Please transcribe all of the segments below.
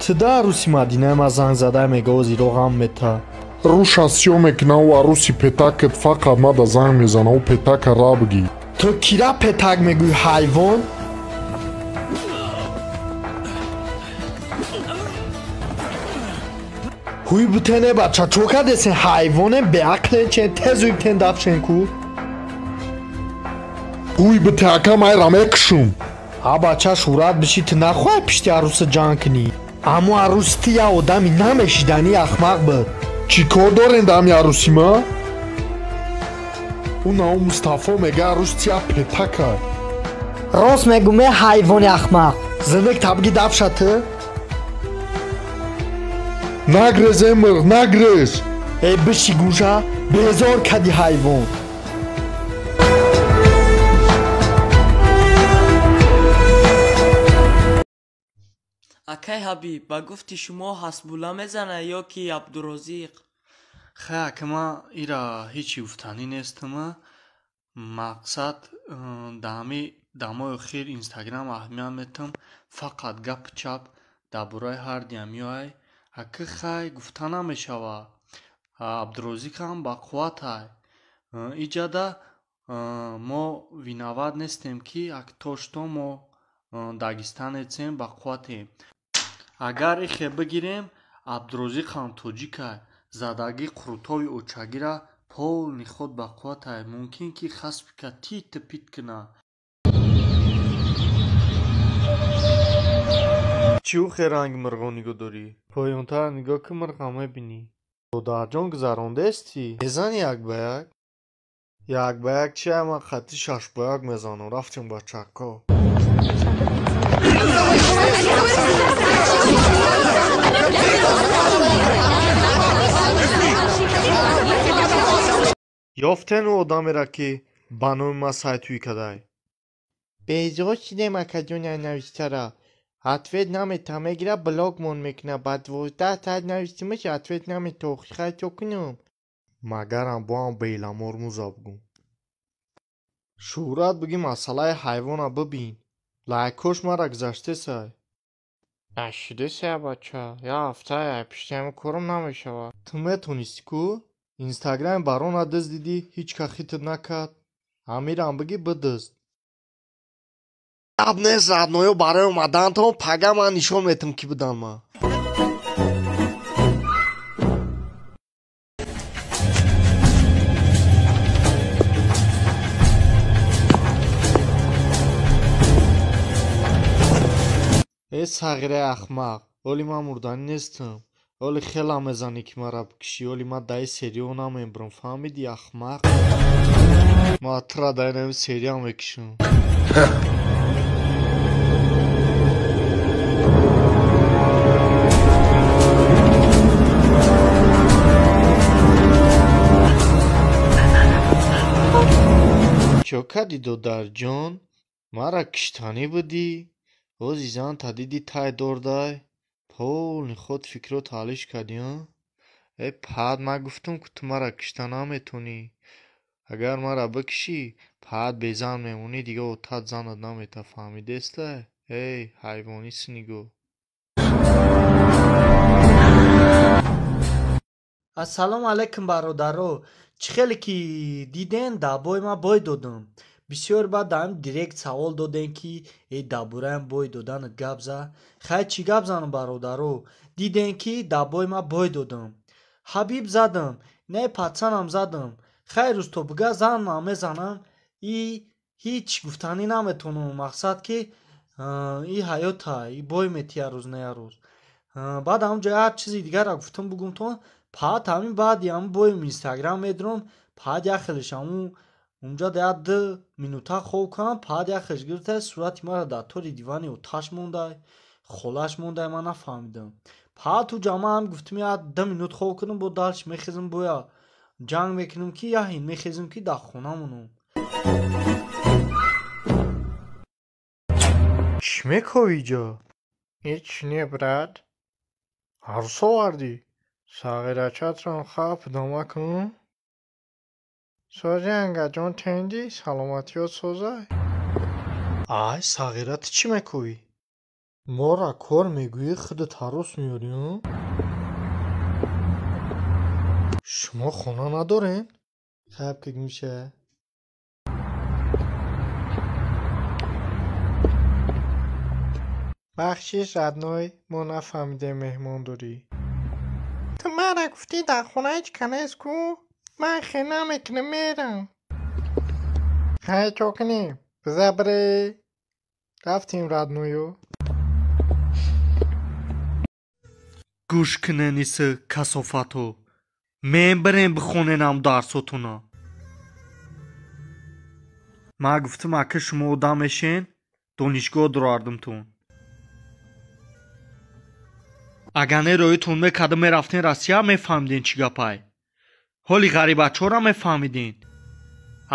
Ту да арӯси Мадинаи ма занг зада мега ози роғам мета. Руша сиё мекуна ӯ арӯси петакат фақат мада занг мезана ӯ петака ра бигӣ. Ту кира петак мегӯӣ ҳайвон? Ҳуй бутене бача чо кардесен ҳайвоне беақлен чен тез ҳуй бутен дафшен ку? Ҳуй буте ака майра мекушум. Ҳа бача шӯҳрат бишӣ ту нахоҳӣ пишти арӯса ҷанг кунӣ. Аммо арӯси ту як одами намешиданӣ ахмақ буд. Чӣ кор дорен дар ҳами арӯси ма? Ӯ нао Мустафо мега арӯси ту як петака. Рост мегӯ ме ҳайвони ахмақ. Зинак табги дафша ту? Нагрез эмир, нагрез. Э биши гӯша, безор кади ҳайвон. Акай Ҳабиб, ба гуфти шумо Ҳасбулла мезана ё ки Абдурозиқ? Хай ака ман ира ҳечи гуфтанӣ нестама. Мақсад дар ҳами дамои охир Инстаграм аҳамият метам, фақат гапи чап дар бораи ҳар диам меояй. Ака хай гуфта намешава. Абдурозиқам бақувватай. Иҷада мо виноват нестем ки то что мо дагистанецем бақувватем. Агар ихе бигирем, Абдурозиқам тоҷикай, задагӣ қурутови очагира полни худ бақувватай. Мумкин ки хаспика титу пит куна. Чӣ ухе ранги мирғо нигоҳ дорӣ? Поёнтар нигоҳ ки мирға мебинӣ. Додарҷон гузарондестӣ? Мезанӣ як ба як? Як ба як чия ман хати шаш ба як мезанам. Рафтем бачако. Ёфтен ӯ одамеро ки ба номи ман сайтӯй кадай? Безор шидем акаҷони навиштара. Ответ намета мегира блокмон мекуна. Ба 12 сайт навиштимаш ответ намета. Охи хай чо кунам? Магарам боам бейламор муза бугум. Шӯҳрат буги масъалаи ҳайвона бибин. Лайкош мара гузаштесай. Нашидесай бача. Як ҳафтае пиштами корам намешавад. Ту метонисти ку? Инстаграми барона дуздидӣ, ҳеҷ ка хитт накард. Амирам биги бидузд. Гап нест родноё барои омадантон пага ман нишон метам ки будан ман. Э сағираи ахмақ, оли ман мурданӣ нестам. Оли хела мезанӣ ки мара бикушӣ, оли ман даи сериё намебурам. Фаҳмидӣ ахмақ? Ман тура дар инами серия мекушам. Чо кардӣ додарҷон? Мара киштанӣ будӣ? Ози занта дидӣ тай дордай? Полни худ фикро таълиш кардӣ, а? Э пад ман гуфтам ку ту мара кишта наметонӣ. Агар мара бикушӣ, пад безан мемонӣ, дига отат занат намета. Фаҳмидестай? Эй ҳайвони синигоҳ. Ассалому алайкум бародаро. Чӣ хеле ки диден дар бой ман бой додам. Бисёр баъд дар ҳамин директ савол додем ки э дар бораям бой доданат гап зад. Хай чӣ гап занам бародаро? Дидем ки дар бой ман бой додам. Ҳабиб задам, не патсанам задам. Хай рӯз то бига занам мезанам. И ҳеҷ гуфтанӣ наметонам. Мақсад ки и ҳаёта, и бой метия рӯз на як рӯз. Баъд ҳамонҷо як чизи дигарро гуфтам бугумтон. Паат ҳамин баъди ҳамин боем Инстаграм медурам, паат як хелеш ҳамун унҷа як ду минута хоб кунам, паат як хелеш гирифта сурати маро дар тори дивани оташ мондай, холаш мондай, ман нафаҳмидам. Паат уҷа ман ҳам гуфтам як ду минут хоб кунам, бо дальше мехезам боя ҷанг мекунам ки як ҳин мехезам ки дар хона монам. Чӣ мекови иҷо? Ҳеҷ не брат. Арӯс овардӣ? Сағирачатрам хап дома кун. Сози ангаҷон тенди, саломатиёт созай. Ай сағира ту чӣ мекови? Мора кор мегӯӣ, худат ҳарос меёрӣ? Шумо хона надорен? Хаб ки меша. Бахшиш, родной, мо нафаҳмидем меҳмон дорӣ. Ту мара гуфтӣ дар хона ҳеҷ ка нест ку? Ман хе намекунам, мерам. Хай, чо кунем? Биза бире. Рафтем, родной ю. Гӯш кунен, иса касофато. Мен бирем бихоненам дарсотона. Ман гуфтам, ака шумо одам мешен, донишгоҳ дуровардимтон. Агар не роитон мекарда мерафтен Россия, мефаҳмиден чӣ гапай. Ҳоли ғарибачора мефаҳмиден.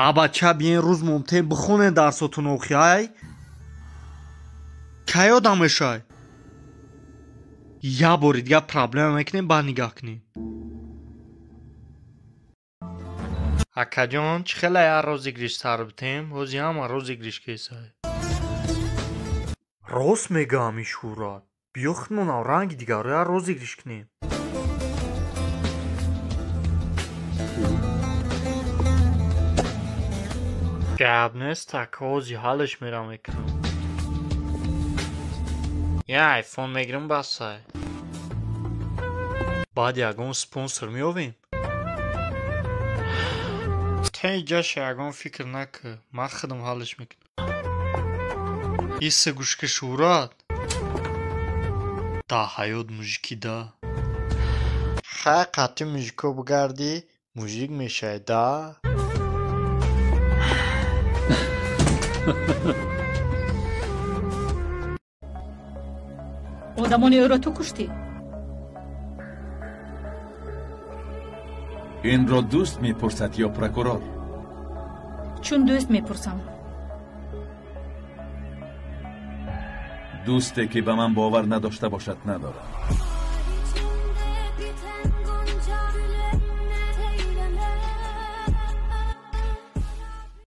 А бача, биен рӯз момтен бихонен дарсотон охи, ай? Кай одам мешай? Як бори дигар проблема мекунем, баъд нигаҳ кунем. Акаҷон, чӣ хеле як розыгрыш сар битем? Ҳози ҳама розыгрыш кесай. Рост мегаам, ишурат. Биё худмонам ранги дигарро як розыгрыш кунем. Гап нест, ака, ҳози ҳаллаш мерам мекунам. Я айфон мегирам, басай. Баъд ягон спонсор меёвем? Те ҷаша ягон фикр накӣ, ман худам ҳаллаш мекунам. Иса гӯшка шӯрат. Да ҳаёт мужики да. Хай, қатъи мужико бигардӣ, мужик мешавӣ да. Одамони ӯро ту куштӣ? Инро дӯст мепурсад ё прокурор? Чун дӯст мепурсам. Дӯсте ки ба ман бовар надошта бошад, надорам.